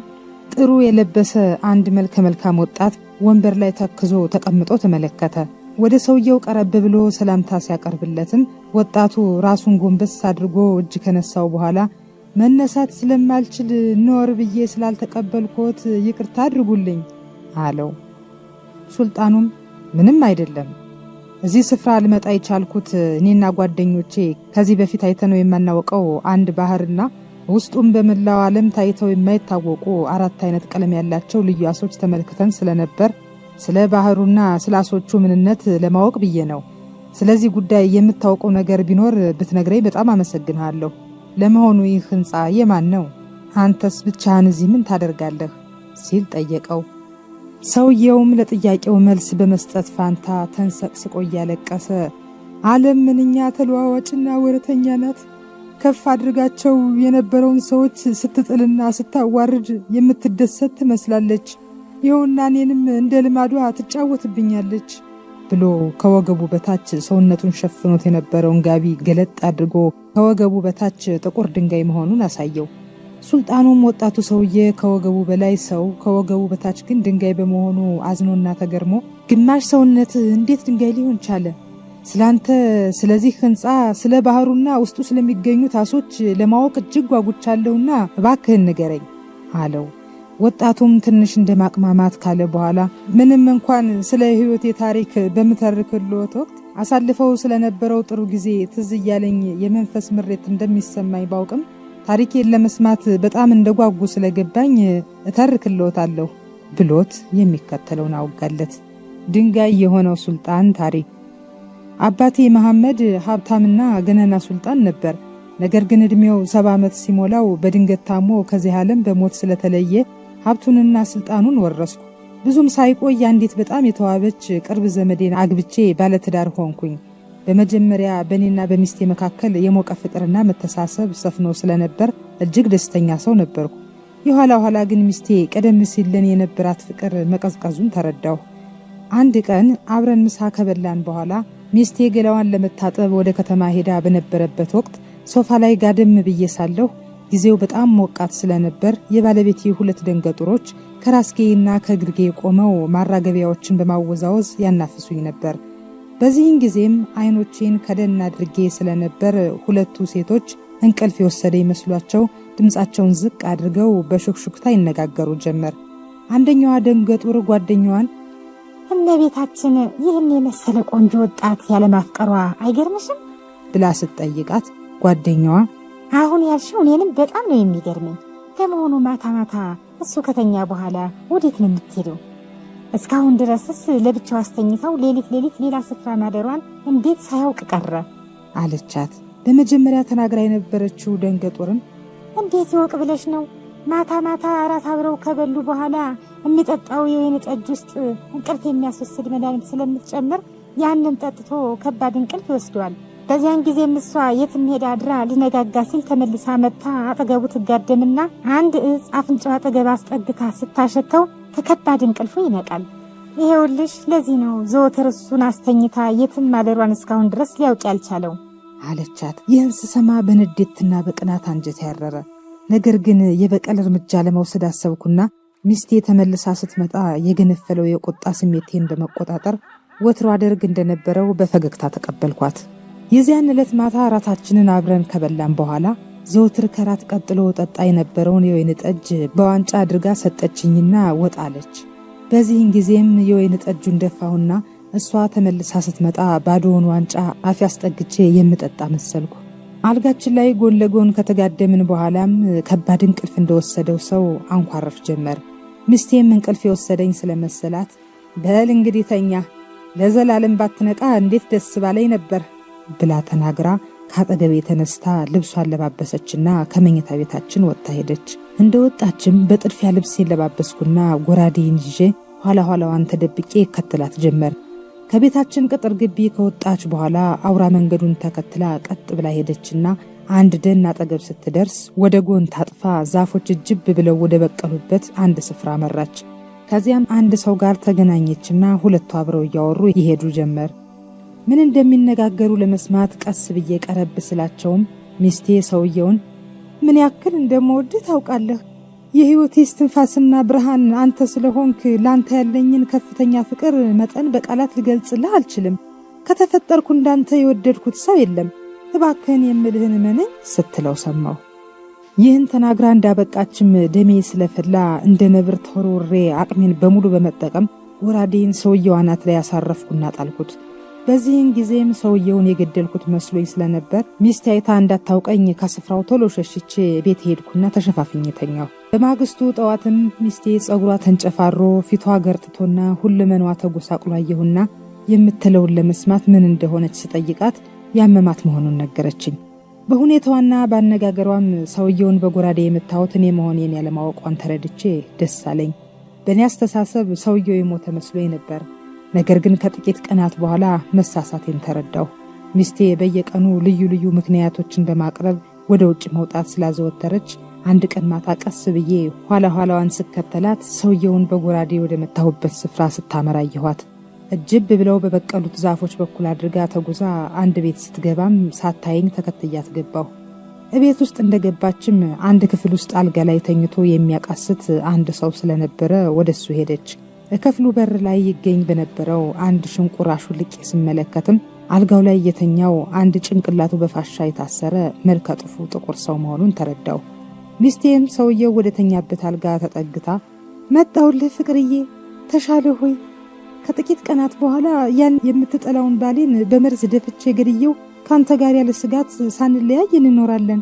Speaker 2: ጥሩ የለበሰ አንድ መልከ መልካም ወጣት ወንበር ላይ ተክዞ ተቀምጦ ተመለከተ። ወደ ሰውየው ቀረብ ብሎ ሰላምታ ሲያቀርብለትም ወጣቱ ራሱን ጎንበስ አድርጎ እጅ ከነሳው በኋላ መነሳት ስለማልችል ኖር ብዬ ስላልተቀበልኮት ይቅርታ አድርጉልኝ አለው። ሱልጣኑም ምንም አይደለም፣ እዚህ ስፍራ ልመጣ የቻልኩት እኔና ጓደኞቼ ከዚህ በፊት አይተነው የማናውቀው አንድ ባህርና ውስጡም በመላው ዓለም ታይተው የማይታወቁ አራት አይነት ቀለም ያላቸው ልዩ አሶች ተመልክተን ስለነበር ስለ ባህሩና ስለ አሶቹ ምንነት ለማወቅ ብዬ ነው። ስለዚህ ጉዳይ የምታውቀው ነገር ቢኖር ብትነግረኝ በጣም አመሰግንሃለሁ። ለመሆኑ ይህ ሕንፃ የማን ነው? አንተስ ብቻህን እዚህ ምን ታደርጋለህ? ሲል ጠየቀው። ሰውየውም ለጥያቄው መልስ በመስጠት ፋንታ ተንሰቅስቆ እያለቀሰ ዓለም ምንኛ ተለዋዋጭና ወረተኛ ናት። ከፍ አድርጋቸው የነበረውን ሰዎች ስትጥልና ስታዋርድ የምትደሰት ትመስላለች። ይኸውና እኔንም እንደ ልማዷ ትጫወትብኛለች ብሎ ከወገቡ በታች ሰውነቱን ሸፍኖት የነበረውን ጋቢ ገለጥ አድርጎ ከወገቡ በታች ጥቁር ድንጋይ መሆኑን አሳየው። ሱልጣኑም ወጣቱ ሰውዬ ከወገቡ በላይ ሰው ከወገቡ በታች ግን ድንጋይ በመሆኑ አዝኖና ተገርሞ ግማሽ ሰውነት እንዴት ድንጋይ ሊሆን ቻለ? ስላንተ፣ ስለዚህ ሕንፃ፣ ስለ ባህሩና ውስጡ ስለሚገኙት አሶች ለማወቅ እጅግ ጓጉቻለሁና እባክህን ንገረኝ አለው። ወጣቱም ትንሽ እንደ ማቅማማት ካለ በኋላ ምንም እንኳን ስለ ሕይወቴ ታሪክ በምተርክልዎት ወቅት አሳልፈው ስለነበረው ጥሩ ጊዜ ትዝ እያለኝ የመንፈስ ምሬት እንደሚሰማኝ ባውቅም ታሪኬን ለመስማት በጣም እንደጓጉ ስለገባኝ እተርክልዎታለሁ ብሎት የሚከተለውን አውጋለት። ድንጋይ የሆነው ሱልጣን ታሪክ። አባቴ መሐመድ ሀብታምና ገነና ሱልጣን ነበር። ነገር ግን ዕድሜው 70 ዓመት ሲሞላው በድንገት ታሞ ከዚህ ዓለም በሞት ስለተለየ ሀብቱንና ስልጣኑን ወረስኩ። ብዙም ሳይቆይ አንዲት በጣም የተዋበች ቅርብ ዘመዴን አግብቼ ባለትዳር ሆንኩኝ። በመጀመሪያ በእኔና በሚስቴ መካከል የሞቀ ፍቅርና መተሳሰብ ሰፍኖ ስለነበር እጅግ ደስተኛ ሰው ነበርኩ። የኋላ ኋላ ግን ሚስቴ ቀደም ሲል ለኔ የነበራት ፍቅር መቀዝቀዙን ተረዳሁ። አንድ ቀን አብረን ምሳ ከበላን በኋላ ሚስቴ ገላዋን ለመታጠብ ወደ ከተማ ሄዳ በነበረበት ወቅት ሶፋ ላይ ጋደም ብዬ ሳለሁ ጊዜው በጣም ሞቃት ስለነበር የባለቤቴ ሁለት ደንገጡሮች ከራስጌና ከግርጌ ቆመው ማራገቢያዎችን በማወዛወዝ ያናፍሱኝ ነበር። በዚህን ጊዜም አይኖቼን ከደን አድርጌ ስለነበር ሁለቱ ሴቶች እንቅልፍ የወሰደ ይመስሏቸው ድምፃቸውን ዝቅ አድርገው በሹክሹክታ ይነጋገሩ ጀመር። አንደኛዋ ደንገጡር ጓደኛዋን ጓደኛዋ
Speaker 4: አሁን ያልሽው እኔንም በጣም ነው የሚገርመኝ። ለመሆኑ ማታ ማታ እሱ ከተኛ በኋላ ወዴት ነው የምትሄደው? እስካሁን ድረስስ ለብቻው አስተኝተው ሌሊት ሌሊት ሌላ ስፍራ ማደሯን እንዴት ሳያውቅ ቀረ?
Speaker 2: አለቻት። በመጀመሪያ ተናግራ የነበረችው ደንገጡርም
Speaker 4: እንዴት ይወቅ ብለሽ ነው? ማታ ማታ እራት አብረው ከበሉ በኋላ የሚጠጣው የወይን ጠጅ ውስጥ እንቅልፍ የሚያስወስድ መድኃኒት ስለምትጨምር ያንን ጠጥቶ ከባድ እንቅልፍ ይወስደዋል። በዚያን ጊዜም እሷ የትም ሄዳ አድራ ሊነጋጋ ሲል ተመልሳ መጥታ አጠገቡ ትጋደምና አንድ እጽ አፍንጫው አጠገብ አስጠግታ ስታሸተው ከከባድ እንቅልፉ ይነቃል። ይሄውልሽ ለዚህ ነው ዘወትር እሱን አስተኝታ የትም ማደሯን እስካሁን ድረስ ሊያውቅ ያልቻለው
Speaker 2: አለቻት። ይህን ስሰማ በንዴትና በቅናት አንጀት ያረረ። ነገር ግን የበቀል እርምጃ ለመውሰድ አሰብኩና ሚስቴ ተመልሳ ስትመጣ የገነፈለው የቁጣ ስሜቴን በመቆጣጠር ወትሮ አደርግ እንደነበረው በፈገግታ ተቀበልኳት። የዚያን ዕለት ማታ እራታችንን አብረን ከበላን በኋላ ዘወትር ከራት ቀጥሎ ጠጣ የነበረውን የወይን ጠጅ በዋንጫ አድርጋ ሰጠችኝና ወጣለች። በዚህን ጊዜም የወይን ጠጁን ደፋሁና እሷ ተመልሳ ስትመጣ ባዶውን ዋንጫ አፌ አስጠግቼ የምጠጣ መሰልኩ። አልጋችን ላይ ጎን ለጎን ከተጋደምን በኋላም ከባድ እንቅልፍ እንደወሰደው ሰው አንኳረፍ ጀመር። ሚስቴም እንቅልፍ የወሰደኝ ስለመሰላት በል እንግዲህ ተኛ፣ ለዘላለም ባትነቃ እንዴት ደስ ባለኝ ነበር ብላ ተናግራ ከአጠገቤ ተነስታ ልብሷን ለባበሰችና ከመኝታ ቤታችን ወጥታ ሄደች። እንደ ወጣችም በጥድፊያ ልብሴን ለባበስኩና ጎራዴን ይዤ ኋላ ኋላዋን ተደብቄ እከተላት ጀመር። ከቤታችን ቅጥር ግቢ ከወጣች በኋላ አውራ መንገዱን ተከትላ ቀጥ ብላ ሄደችና አንድ ደን አጠገብ ስትደርስ ወደ ጎን ታጥፋ ዛፎች እጅብ ብለው ወደ በቀሉበት አንድ ስፍራ መራች። ከዚያም አንድ ሰው ጋር ተገናኘችና ሁለቱ አብረው እያወሩ ይሄዱ ጀመር። ምን እንደሚነጋገሩ ለመስማት ቀስ ብዬ ቀረብ ስላቸውም ሚስቴ ሰውየውን ምን ያክል እንደምወድህ ታውቃለህ፣ የሕይወቴ እስትንፋስና ብርሃን አንተ ስለሆንክ ላንተ ያለኝን ከፍተኛ ፍቅር መጠን በቃላት ልገልጽልህ አልችልም። ከተፈጠርኩ እንዳንተ የወደድኩት ሰው የለም። እባክህን የምልህን እመነኝ ስትለው ሰማሁ። ይህን ተናግራ እንዳበቃችም ደሜ ስለፈላ እንደ ነብር ተወርውሬ አቅሜን በሙሉ በመጠቀም ጎራዴን ሰውየው አናት ላይ ያሳረፍኩና ጣልኩት። በዚህን ጊዜም ሰውየውን የገደልኩት መስሎኝ ስለነበር ሚስቴ አይታ እንዳታውቀኝ ከስፍራው ቶሎ ሸሽቼ ቤት ሄድኩና ተሸፋፍኜ ተኛሁ። በማግስቱ ጠዋትም ሚስቴ ጸጉሯ ተንጨፋሮ ፊቷ ገርጥቶና ሁለመኗ ተጎሳቅሎ አየሁና የምትለውን ለመስማት ምን እንደሆነች ስጠይቃት ያመማት መሆኑን ነገረችኝ። በሁኔታዋና በአነጋገሯም ሰውየውን በጎራዴ የመታሁት እኔ መሆኔን ያለማወቋን ተረድቼ ደስ አለኝ። በእኔ አስተሳሰብ ሰውየው የሞተ መስሎኝ ነበር። ነገር ግን ከጥቂት ቀናት በኋላ መሳሳቴን ተረዳሁ። ሚስቴ በየቀኑ ልዩ ልዩ ምክንያቶችን በማቅረብ ወደ ውጭ መውጣት ስላዘወተረች አንድ ቀን ማታ ቀስ ብዬ ኋላ ኋላዋን ስከተላት ሰውየውን በጎራዴ ወደ መታሁበት ስፍራ ስታመራ አየኋት። እጅብ ብለው በበቀሉት ዛፎች በኩል አድርጋ ተጉዛ አንድ ቤት ስትገባም ሳታየኝ ተከትያት ገባሁ። እቤት ውስጥ እንደገባችም አንድ ክፍል ውስጥ አልጋ ላይ ተኝቶ የሚያቃስት አንድ ሰው ስለነበረ ወደሱ ሄደች። ከክፍሉ በር ላይ ይገኝ በነበረው አንድ ሽንቁር አሹልቄ ስመለከትም አልጋው ላይ የተኛው አንድ ጭንቅላቱ በፋሻ የታሰረ መልከ ጥፉ ጥቁር ሰው መሆኑን ተረዳው። ሚስቴም ሰውየው ወደ ተኛበት አልጋ ተጠግታ መጣሁልህ ፍቅርዬ፣ ተሻለ ሆይ? ከጥቂት ቀናት በኋላ ያን የምትጠላውን ባሌን በመርዝ ደፍቼ ገድየው ከአንተ ጋር ያለ ስጋት ሳንለያይ እንኖራለን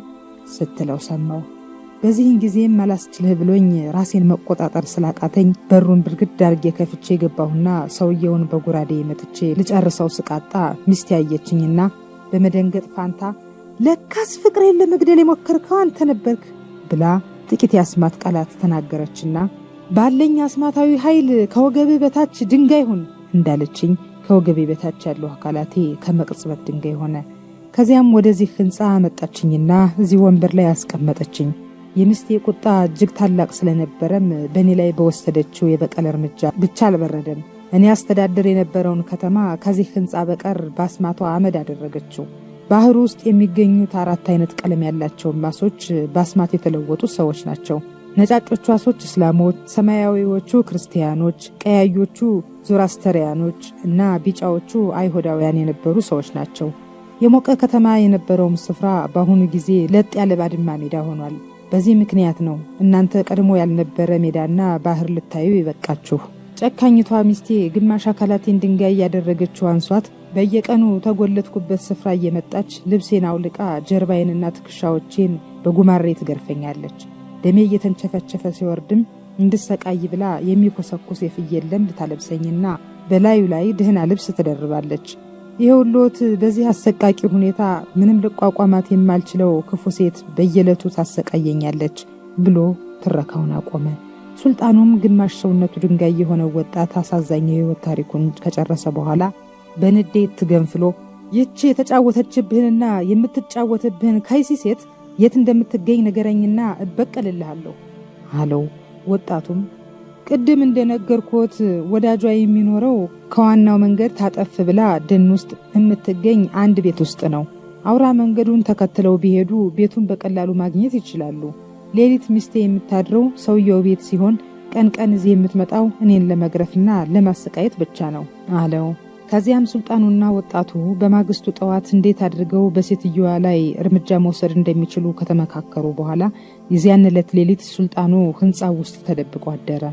Speaker 2: ስትለው ሰማው። በዚህን ጊዜም አላስችልህ ብሎኝ ራሴን መቆጣጠር ስላቃተኝ በሩን ብርግድ አድርጌ ከፍቼ ገባሁና ሰውየውን በጎራዴ መትቼ ልጨርሰው ስቃጣ ሚስቴ ያየችኝና በመደንገጥ ፋንታ ለካስ ፍቅሬን ለመግደል የሞከርከው አንተ ነበርክ ብላ ጥቂት የአስማት ቃላት ተናገረችና ባለኝ አስማታዊ ኃይል ከወገብህ በታች ድንጋይ ሁን እንዳለችኝ ከወገቤ በታች ያለው አካላቴ ከመቅጽበት ድንጋይ ሆነ። ከዚያም ወደዚህ ሕንፃ መጣችኝና እዚህ ወንበር ላይ አስቀመጠችኝ። የሚስቴ ቁጣ እጅግ ታላቅ ስለነበረም በእኔ ላይ በወሰደችው የበቀል እርምጃ ብቻ አልበረደም። እኔ አስተዳደር የነበረውን ከተማ ከዚህ ሕንፃ በቀር በአስማቷ አመድ አደረገችው። ባህሩ ውስጥ የሚገኙት አራት አይነት ቀለም ያላቸው ማሶች በአስማት የተለወጡ ሰዎች ናቸው። ነጫጮቹ አሶች እስላሞች፣ ሰማያዊዎቹ ክርስቲያኖች፣ ቀያዮቹ ዞራስተሪያኖች እና ቢጫዎቹ አይሁዳውያን የነበሩ ሰዎች ናቸው። የሞቀ ከተማ የነበረውም ስፍራ በአሁኑ ጊዜ ለጥ ያለ ባድማ ሜዳ ሆኗል። በዚህ ምክንያት ነው እናንተ ቀድሞ ያልነበረ ሜዳና ባህር ልታዩ ይበቃችሁ። ጨካኝቷ ሚስቴ ግማሽ አካላቴን ድንጋይ ያደረገችው አንሷት በየቀኑ ተጎለትኩበት ስፍራ እየመጣች ልብሴን አውልቃ ጀርባዬንና ትከሻዎቼን በጉማሬ ትገርፈኛለች። ደሜ እየተንቸፈቸፈ ሲወርድም እንድሰቃይ ብላ የሚኮሰኩስ የፍየል ለምድ ታለብሰኝና በላዩ ላይ ድህና ልብስ ትደርባለች። ይኸውልዎት በዚህ አሰቃቂ ሁኔታ ምንም ልቋቋማት የማልችለው ክፉ ሴት በየዕለቱ ታሰቃየኛለች ብሎ ትረካውን አቆመ። ሱልጣኑም ግማሽ ሰውነቱ ድንጋይ የሆነው ወጣት አሳዛኝ የሕይወት ታሪኩን ከጨረሰ በኋላ በንዴት ገንፍሎ ይህቺ የተጫወተችብህንና የምትጫወትብህን ከይሲ ሴት የት እንደምትገኝ ንገረኝና እበቀልልሃለሁ አለው። ወጣቱም ቅድም እንደነገርኩት ወዳጇ የሚኖረው ከዋናው መንገድ ታጠፍ ብላ ደን ውስጥ የምትገኝ አንድ ቤት ውስጥ ነው። አውራ መንገዱን ተከትለው ቢሄዱ ቤቱን በቀላሉ ማግኘት ይችላሉ። ሌሊት ሚስቴ የምታድረው ሰውየው ቤት ሲሆን፣ ቀን ቀን እዚህ የምትመጣው እኔን ለመግረፍና ለማሰቃየት ብቻ ነው አለው። ከዚያም ሱልጣኑና ወጣቱ በማግስቱ ጠዋት እንዴት አድርገው በሴትየዋ ላይ እርምጃ መውሰድ እንደሚችሉ ከተመካከሩ በኋላ የዚያን ዕለት ሌሊት ሱልጣኑ ሕንፃው ውስጥ ተደብቆ አደረ።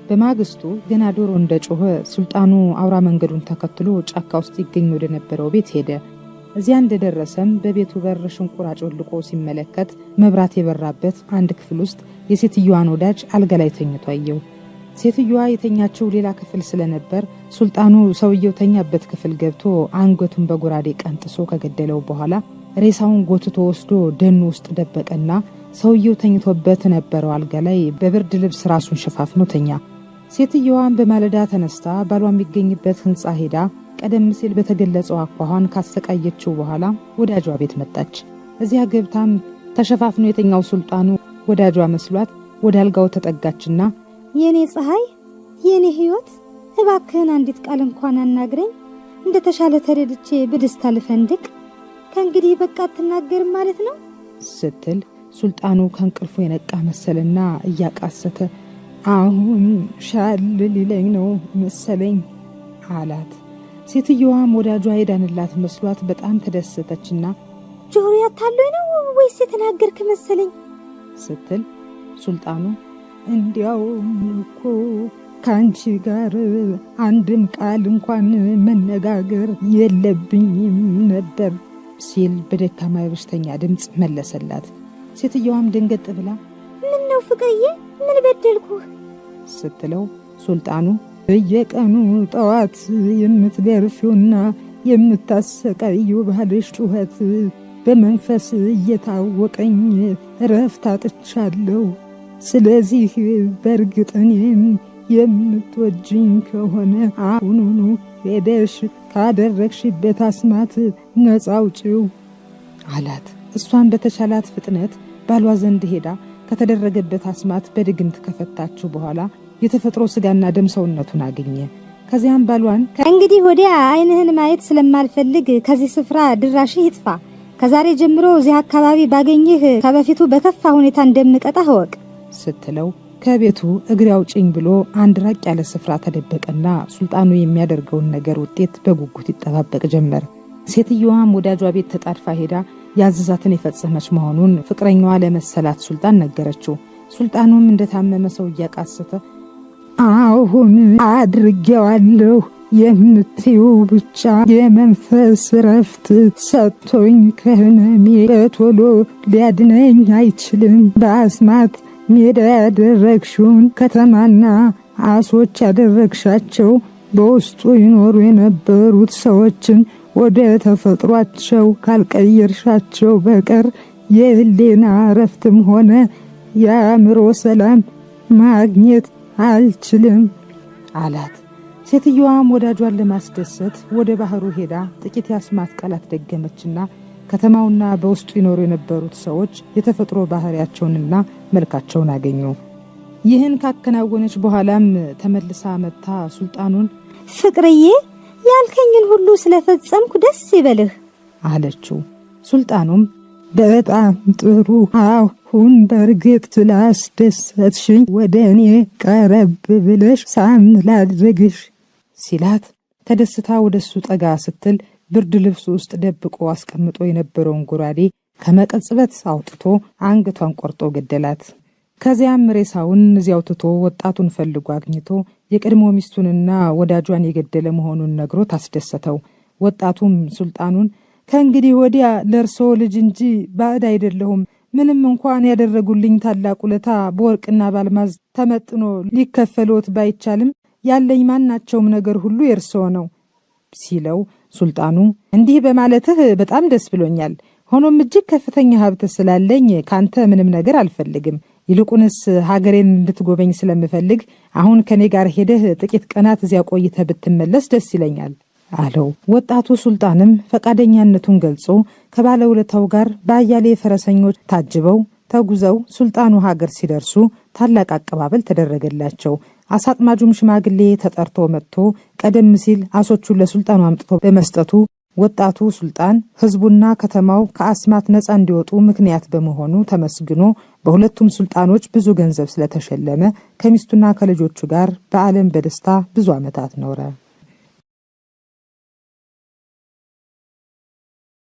Speaker 2: በማግስቱ ገና ዶሮ እንደጮኸ ሱልጣኑ አውራ መንገዱን ተከትሎ ጫካ ውስጥ ይገኝ ወደ ነበረው ቤት ሄደ። እዚያ እንደደረሰም በቤቱ በር ሽንቁር አጮልቆ ሲመለከት መብራት የበራበት አንድ ክፍል ውስጥ የሴትየዋን ወዳጅ አልጋ ላይ ተኝቶ አየው። ሴትየዋ የተኛችው ሌላ ክፍል ስለነበር ሱልጣኑ ሰውየው ተኛበት ክፍል ገብቶ አንገቱን በጎራዴ ቀንጥሶ ከገደለው በኋላ ሬሳውን ጎትቶ ወስዶ ደኑ ውስጥ ደበቀና ሰውየው ተኝቶበት ነበረው አልጋ ላይ በብርድ ልብስ ራሱን ሸፋፍኖ ተኛ። ሴትየዋን በማለዳ ተነስታ ባሏ የሚገኝበት ሕንፃ ሄዳ ቀደም ሲል በተገለጸው አኳኋን ካሰቃየችው በኋላ ወዳጇ ቤት መጣች። እዚያ ገብታም ተሸፋፍኖ የተኛው ሱልጣኑ ወዳጇ መስሏት ወደ አልጋው ተጠጋችና
Speaker 4: የኔ ፀሐይ፣ የኔ ሕይወት፣ እባክህን አንዲት ቃል እንኳን አናግረኝ፣ እንደ ተሻለ ተረድቼ በደስታ ልፈንድቅ። ከእንግዲህ በቃ አትናገርም ማለት ነው
Speaker 2: ስትል ሱልጣኑ ከእንቅልፉ የነቃ መሰልና እያቃሰተ አሁን ሻል ሊለኝ ነው መሰለኝ አላት። ሴትየዋም ወዳጇ የዳንላት መስሏት በጣም ተደሰተችና
Speaker 4: ጆሮ ያታለኝ ነው ወይስ የተናገርክ መሰለኝ
Speaker 2: ስትል ሱልጣኑ እንዲያውም እኮ ከአንቺ ጋር አንድም ቃል እንኳን መነጋገር የለብኝም ነበር ሲል በደካማ የበሽተኛ ድምፅ መለሰላት። ሴትየዋም ደንገጥ ብላ
Speaker 4: ምን ነው ፍቅርዬ፣ ምን በደልኩህ
Speaker 2: ስትለው ሱልጣኑ በየቀኑ ጠዋት የምትገርፊውና የምታሰቃዩ ባልሽ ጩኸት በመንፈስ እየታወቀኝ እረፍት አጥቻለሁ። ስለዚህ በእርግጥ እኔም የምትወጂኝ ከሆነ አሁኑኑ ሄደሽ ካደረግሽበት አስማት ነፃ አውጪው አላት። እሷን በተቻላት ፍጥነት ባሏ ዘንድ ሄዳ ከተደረገበት አስማት በድግምት ከፈታችው በኋላ የተፈጥሮ ስጋና ደም ሰውነቱን አገኘ። ከዚያም ባሏን
Speaker 4: ከእንግዲህ ወዲያ ዓይንህን ማየት ስለማልፈልግ ከዚህ ስፍራ ድራሽህ ይጥፋ። ከዛሬ ጀምሮ እዚህ አካባቢ ባገኝህ ከበፊቱ በከፋ ሁኔታ እንደምቀጣህ እወቅ
Speaker 2: ስትለው ከቤቱ እግሬ አውጭኝ ብሎ አንድ ራቅ ያለ ስፍራ ተደበቀና ሱልጣኑ የሚያደርገውን ነገር ውጤት በጉጉት ይጠባበቅ ጀመር። ሴትየዋም ወዳጇ ቤት ተጣድፋ ሄዳ ያዘዛትን የፈጸመች መሆኑን ፍቅረኛዋ ለመሰላት ሱልጣን ነገረችው። ሱልጣኑም እንደታመመ ሰው እያቃሰተ አሁን አድርጌዋለሁ የምትዩ ብቻ የመንፈስ ረፍት ሰጥቶኝ ከህመሜ በቶሎ ሊያድነኝ አይችልም። በአስማት ሜዳ ያደረግሽውን ከተማና አሶች ያደረግሻቸው በውስጡ ይኖሩ የነበሩት ሰዎችን ወደ ተፈጥሯቸው ካልቀየርሻቸው በቀር የህሊና እረፍትም ሆነ የአእምሮ ሰላም ማግኘት አልችልም አላት። ሴትየዋም ወዳጇን ለማስደሰት ወደ ባህሩ ሄዳ ጥቂት የአስማት ቃላት ደገመችና ከተማውና በውስጡ ይኖሩ የነበሩት ሰዎች የተፈጥሮ ባህሪያቸውንና መልካቸውን አገኙ። ይህን ካከናወነች በኋላም ተመልሳ መጥታ ሱልጣኑን
Speaker 4: ፍቅርዬ፣ ያልከኝን ሁሉ ስለፈጸምኩ ደስ ይበልህ
Speaker 2: አለችው። ሱልጣኑም
Speaker 5: በጣም ጥሩ፣ አሁን በእርግጥ ስላስደሰትሽኝ ወደ እኔ ቀረብ ብለሽ ሳም ላድርግሽ
Speaker 2: ሲላት ተደስታ ወደ እሱ ጠጋ ስትል ብርድ ልብሱ ውስጥ ደብቆ አስቀምጦ የነበረውን ጎራዴ ከመቀጽበት አውጥቶ አንገቷን ቆርጦ ገደላት። ከዚያም ሬሳውን እዚያው ትቶ ወጣቱን ፈልጎ አግኝቶ የቀድሞ ሚስቱንና ወዳጇን የገደለ መሆኑን ነግሮ ታስደሰተው። ወጣቱም ሱልጣኑን ከእንግዲህ ወዲያ ለእርስዎ ልጅ እንጂ ባዕድ አይደለሁም፣ ምንም እንኳን ያደረጉልኝ ታላቅ ውለታ በወርቅና ባልማዝ ተመጥኖ ሊከፈሎት ባይቻልም ያለኝ ማናቸውም ነገር ሁሉ የእርስዎ ነው ሲለው፣ ሱልጣኑ እንዲህ በማለትህ በጣም ደስ ብሎኛል። ሆኖም እጅግ ከፍተኛ ሀብት ስላለኝ ካንተ ምንም ነገር አልፈልግም። ይልቁንስ ሀገሬን እንድትጎበኝ ስለምፈልግ አሁን ከኔ ጋር ሄደህ ጥቂት ቀናት እዚያ ቆይተህ ብትመለስ ደስ ይለኛል አለው። ወጣቱ ሱልጣንም ፈቃደኛነቱን ገልጾ ከባለውለታው ጋር በአያሌ ፈረሰኞች ታጅበው ተጉዘው ሱልጣኑ ሀገር ሲደርሱ ታላቅ አቀባበል ተደረገላቸው። አሳጥማጁም ሽማግሌ ተጠርቶ መጥቶ ቀደም ሲል አሶቹን ለሱልጣኑ አምጥቶ በመስጠቱ ወጣቱ ሱልጣን ሕዝቡና ከተማው ከአስማት ነፃ እንዲወጡ ምክንያት በመሆኑ ተመስግኖ በሁለቱም ሱልጣኖች ብዙ ገንዘብ ስለተሸለመ ከሚስቱና ከልጆቹ ጋር በዓለም በደስታ ብዙ ዓመታት ኖረ።